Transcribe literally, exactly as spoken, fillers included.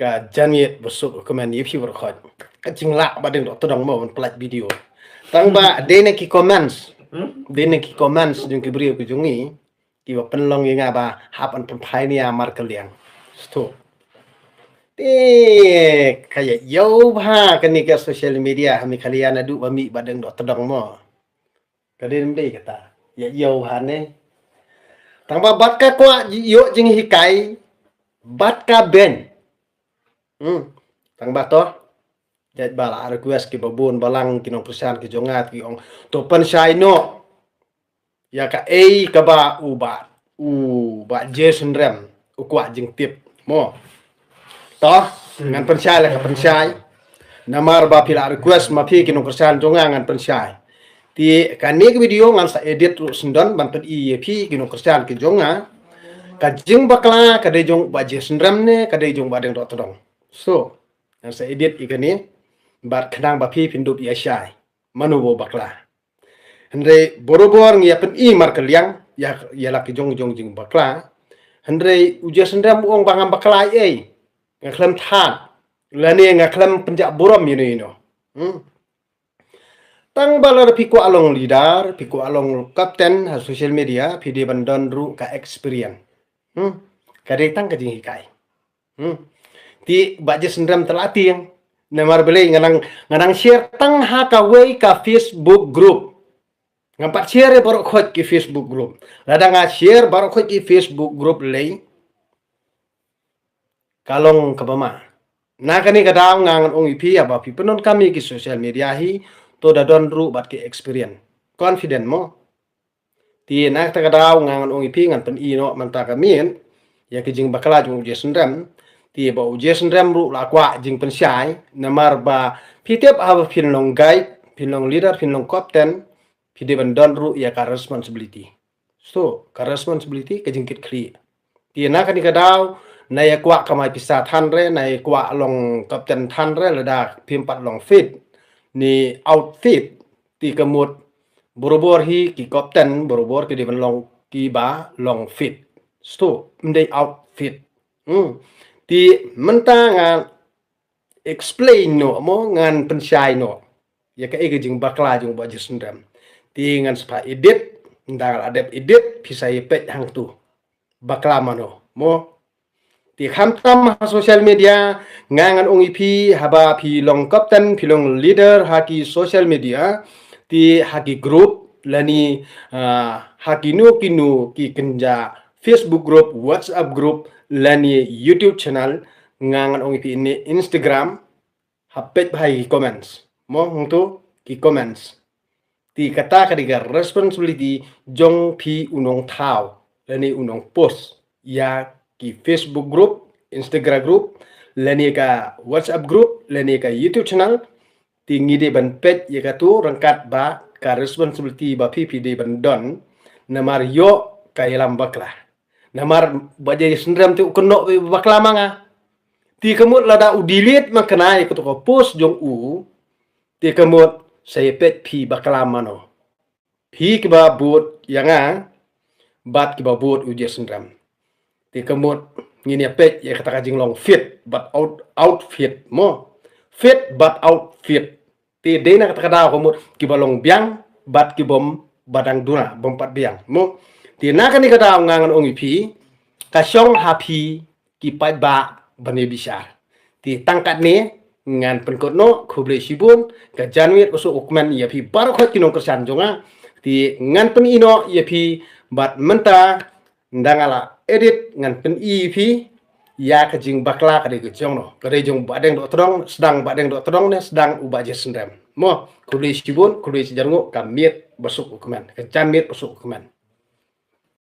ka janmiet ba suk comment ïa phi baroh khoit. Ka jinglah ba deng doh tdong mo ban pynlait video. Tang ba dei na ki comments. Dei na ki comments jong ki briew ki jong ngi. Ki ba pynlong ïa nga ba hap ban pynphai nia markylliang. Sto. Te ka ïa ïoh bha kane ka social media ha Meghalaya naduh ba mih ba deng doh tdong mo. Ka dei ym dei kata. Ïa ïoh bha ne. Tang ba bad ka kwah ïoh jinghikai bad ka ben. Hmm. Tang ba to. Jait ba la request ki ba bun balang ki nongkyrshan ki jong nga ki ong to pynshai noh ïa kaei kaba u Bah, u Bah Jason Rem u kwah jingtip mo. To ngan pynshai la ka pynshai. Namar ba phi la request ma phi ki nongkyrshan jong nga ngan pynshai. Te kane ka video ngan sa edit ruh syndon ban pyni ïa phi ki nongkyrshan ki jong nga. Ka jingbakla ka dei jong u Bah Jason Rem ne ka dei jong u Bah Deng Doh Tdong. So ngan sa edit ïa kane bad khnang ba phi phin dup ïa shai mano ba bakla. Hynrei barabor ngi ïa pyni markylliang ïa, ïa la ki jong jong jingbakla. Hynrei u Jason Rem u ong ba ngam bakla ei. Nga khlem thad lane nga khlem pynjah burom ïa no ïa no. Hmm. Tang ba la phi kwah long leader, phi kwah long captain ha social media, phi dei ban don ruh ka experience. Hmm. Ka dei tang ka jinghikai. Hmm. Te Bah Jason Rem te la tieng. Namar balei nga nang, nga nang share tang ha kawei ka Facebook group. Ngam pat share ïa baroh khoit ki Facebook group. Lada nga share baroh khoit ki Facebook group lei ka long kaba ma. Na kane ka daw nga ngan ong ïa phi haba phi pyndonkam ïa ki social media hi to da don ruh bad ki experience. Confident mo. Te na kata ka daw nga ngan ong ïa phi ngan pyni noh mynta ka miet ïa ki jingbakla jong u Jason Rem. Te ba u Jason Rem ruh la kwah jingpynshai namar ba phi tip haba phin long guide, phin long leader, phin long captain, phi dei ban don ruh ïa ka responsibility. So ka responsibility ka jingkitkhlieh. Te na kane ka daw na ïa kwah kamai pisa than re, na ïa kwah long captain than re, lada phim pat long fit ne outfit. Te ka mut barabor hi ki captain barabor ki dei ban long ki ba long fit. Sto ym dei outfit. Hmm. Te mynta ngan explain noh mo ngan pynshai noh ïa kaei ka jingbakla jong u Bah Jason Rem. Te ngan sa edit, nda la dep edit phi sa ïa peit hangtu. Bakla mano mo. Te khamtam ha social media nga ngan ong ïa phi haba phi long captain phi long leader ha ki social media te ha ki group lane, ah, ha kino kino ki kynja Facebook group, WhatsApp group lane YouTube channel nga ngan ong ïa phi ne Instagram ha peit bha ïa ki comments. Mo hangtu ki comments. Te kata ka dei ka responsibility jong phi u nongthaw lane u nongpost ïa ki Facebook group, Instagram group lane ka WhatsApp group lane ka YouTube channel. Te ngi dei ban peit ïa katu ryngkat ba ka responsibility ba phi phi dei ban don namar ïoh ka ïalam bakla. Namar Bah Jason Rem te u kynnoh bakla ma nga. Te ka mut lada u delete ma kane ïa katu ka post jong u. Te ka mut sa ïa peit phi bakla mano. Phi kiba bud ïa nga bad kiba bud u Jason Rem. Te ka mut ngin ïa peit ïa kata ka jinglong fit bad out, outfit mo. Fit bad outfit. Te dei na kata ka daw ka mut kiba long biang bad kibym ba dang duna bym pat biang mo. Te na kane ka daw nga ngan ong ïa phi ka shong ha phi ki paidbah ban ïa bishar. Te tang katne ngan pynkut noh, khublei shibun, ka janmiet ba suk u kmen ïa phi baroh khoit ki nongkyrshan jong nga. Te ngan pyni noh ïa phi bad mynta nda nga la edit ngan pyni ïa phi ïa ka jingbakla ka dei ka jong no. Ka dei jong Bah Deng Dohtdong, sdang Bah Deng Dohtdong ne sdang u Bah Jason Rem. Mo, khublei shibun, khublei shijarnguh, ka miet ba suk u kmen, ka janmiet ba suk u kmen.